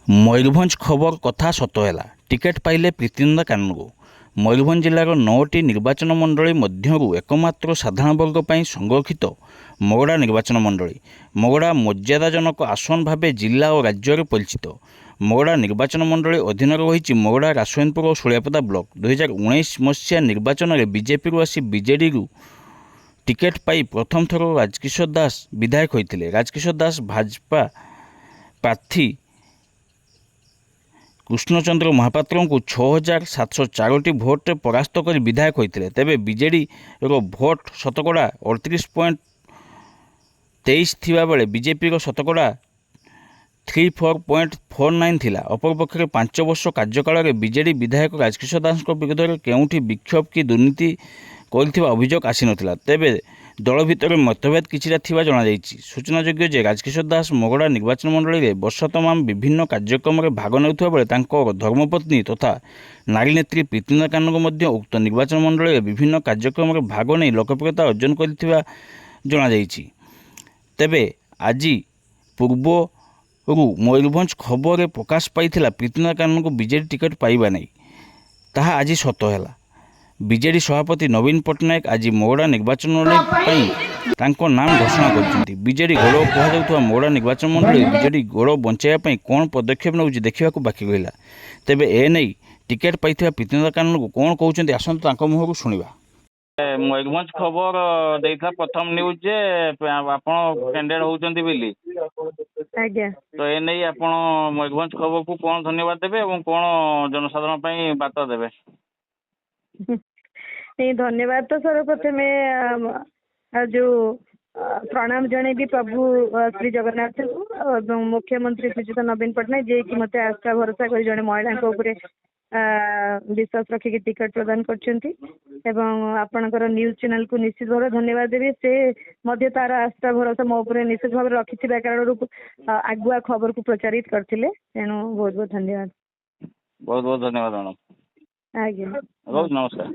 ମୟୂରଭଞ୍ଜ ଖବର କଥା ସତ ହେଲା, ଟିକେଟ୍ ପାଇଲେ ପ୍ରୀତିନନ୍ଦା କାନୁନଗୋ। ମୟୂରଭଞ୍ଜ ଜିଲ୍ଲାର 9ଟି ନିର୍ବାଚନ ମଣ୍ଡଳୀ ମଧ୍ୟରୁ ଏକମାତ୍ର ସାଧାରଣ ବର୍ଗ ପାଇଁ ସଂରକ୍ଷିତ ମୋଗଡ଼ା ନିର୍ବାଚନ ମଣ୍ଡଳୀ। ମୋଗଡ଼ା ମର୍ଯ୍ୟାଦାଜନକ ଆସନ ଭାବେ ଜିଲ୍ଲା ଓ ରାଜ୍ୟରେ ପରିଚିତ। ମୋଗଡ଼ା ନିର୍ବାଚନ ମଣ୍ଡଳୀ ଅଧୀନରେ ରହିଛି ମୋଗଡ଼ା, ରାସଇନପୁର ଓ ଶୁଳିଆପଦା ବ୍ଲକ। 2019 ମସିହା ନିର୍ବାଚନରେ ବିଜେପିରୁ ଆସି ବିଜେଡ଼ିରୁ ଟିକେଟ୍ ପାଇ ପ୍ରଥମ ଥର ରାଜକିଶୋର ଦାସ ବିଧାୟକ ହୋଇଥିଲେ। ରାଜକିଶୋର ଦାସ ଭାଜପା ପ୍ରାର୍ଥୀ କୃଷ୍ଣଚନ୍ଦ୍ର ମହାପାତ୍ରଙ୍କୁ 6704ଟି ଭୋଟରେ ପରାସ୍ତ କରି ବିଧାୟକ ହୋଇଥିଲେ। ତେବେ ବିଜେଡ଼ିର ଭୋଟ ଶତକଡ଼ା 38.23 ଥିବାବେଳେ ବିଜେପିର ଶତକଡ଼ା 34.49 ଥିଲା। ଅପରପକ୍ଷରେ 5 ବର୍ଷ କାର୍ଯ୍ୟକାଳରେ ବିଜେଡ଼ି ବିଧାୟକ ରାଜକିଶୋର ଦାସଙ୍କ ବିରୋଧରେ କେଉଁଠି ବିକ୍ଷୋଭ କି ଦୁର୍ନୀତି କରିଥିବା ଅଭିଯୋଗ ଆସିନଥିଲା। ତେବେ ଦଳ ଭିତରେ ମତଭେଦ କିଛିଟା ଥିବା ଜଣାଯାଇଛି। ସୂଚନାଯୋଗ୍ୟ ଯେ ରାଜକିଶୋର ଦାସ ମୋଗଡ଼ା ନିର୍ବାଚନ ମଣ୍ଡଳୀରେ ବର୍ଷ ତମାମ ବିଭିନ୍ନ କାର୍ଯ୍ୟକ୍ରମରେ ଭାଗ ନେଉଥିବା ବେଳେ ତାଙ୍କ ଧର୍ମପତ୍ନୀ ତଥା ନାରୀନେତ୍ରୀ ପ୍ରୀତିନନ୍ଦା କାନୁନଗୋ ମଧ୍ୟ ଉକ୍ତ ନିର୍ବାଚନ ମଣ୍ଡଳୀରେ ବିଭିନ୍ନ କାର୍ଯ୍ୟକ୍ରମରେ ଭାଗ ନେଇ ଲୋକପ୍ରିୟତା ଅର୍ଜନ କରିଥିବା ଜଣାଯାଇଛି। ତେବେ ଆଜି ପୂର୍ବରୁ ମୟୂରଭଞ୍ଜ ଖବରରେ ପ୍ରକାଶ ପାଇଥିଲା ପ୍ରୀତିନନ୍ଦା କାନୁନଗୋ ବିଜେଡ଼ି ଟିକେଟ୍ ପାଇବା ନେଇ, ତାହା ଆଜି ସତ ହେଲା। ବିଜେଡ଼ି ସଭାପତି ନବୀନ ପଟ୍ଟନାୟକ ଆଜି ମୋଗଡ଼ା ନିର୍ବାଚନ ମଣ୍ଡଳୀ ପାଇଁ ତାଙ୍କ ନାମ ଘୋଷଣା କରିଛନ୍ତି। ବିଜେଡ଼ି ଗଡ଼ କୁହାଯାଉଥିବା ମୋଗଡ଼ା ନିର୍ବାଚନ ମଣ୍ଡଳୀ ବିଜେଡ଼ି ଗଡ଼ ବଞ୍ଚାଇବା ପାଇଁ କ'ଣ ପଦକ୍ଷେପ ନେଉଛି, ଦେଖିବାକୁ ବାକି ରହିଲା। ତେବେ ଏ ନେଇ ଟିକେଟ୍ ପାଇଥିବା ପ୍ରୀତିନନ୍ଦା କାନୁନଗୋ କ'ଣ କହୁଛନ୍ତି, ଆସନ୍ତୁ ତାଙ୍କ ମୁହଁରୁ ଶୁଣିବା। ମୟୂରଭଞ୍ଜ ଖବର ଦେଇଥିଲା ପ୍ରଥମ ନ୍ୟୁଜ୍ ଯେ ଆପଣ କ୍ୟାଣ୍ଡିଡେଟ୍ ହେଉଛନ୍ତି ବୋଲି। ଆଜ୍ଞା। ତ ଏ ନେଇ ଆପଣ ମୟୂରଭଞ୍ଜ ଖବରକୁ କ'ଣ ଧନ୍ୟବାଦ ଦେବେ ଏବଂ କ'ଣ ଜନସାଧାରଣ ପାଇଁ ବାର୍ତ୍ତା ଦେବେ? ନାଇଁ, ଧନ୍ୟବାଦ ତ ସର୍ବପ୍ରଥମେ ଯୋଉ ପ୍ରଣାମ ଜଣେଇବି ପ୍ରଭୁ ଶ୍ରୀ ଜଗନ୍ନାଥଙ୍କୁ ଏବଂ ମୁଖ୍ୟମନ୍ତ୍ରୀ ଶ୍ରୀଯୁକ୍ତ ନବୀନ ପଟ୍ଟନାୟକ, ଯିଏକି ମୋତେ ଆସ୍ଥା ଭରସା କରି ଜଣେ ମହିଳାଙ୍କ ଉପରେ ବିଶ୍ୱାସ ରଖିକି ଟିକେଟ୍ ପ୍ରଦାନ କରିଛନ୍ତି। ଏବଂ ଆପଣଙ୍କର ନ୍ୟୁଜ୍ ଚ୍ୟାନେଲକୁ ନିଶ୍ଚିତ ଭାବରେ ଧନ୍ୟବାଦ ଦେବି। ସେ ମଧ୍ୟ ତାର ଆସ୍ଥା ଭରସା ମୋ ଉପରେ ନିଶ୍ଚିତ ଭାବରେ ରଖିଥିବା କାରଣରୁ ଆଗୁଆ ଖବରକୁ ପ୍ରଚାରିତ କରିଥିଲେ। ତେଣୁ ବହୁତ ବହୁତ ଧନ୍ୟବାଦ। ବହୁତ ବହୁତ ଧନ୍ୟବାଦ ମ୍ୟାଡ଼ାମ୍। ଆଜ୍ଞା। ରହୁଛି, ନମସ୍କାର।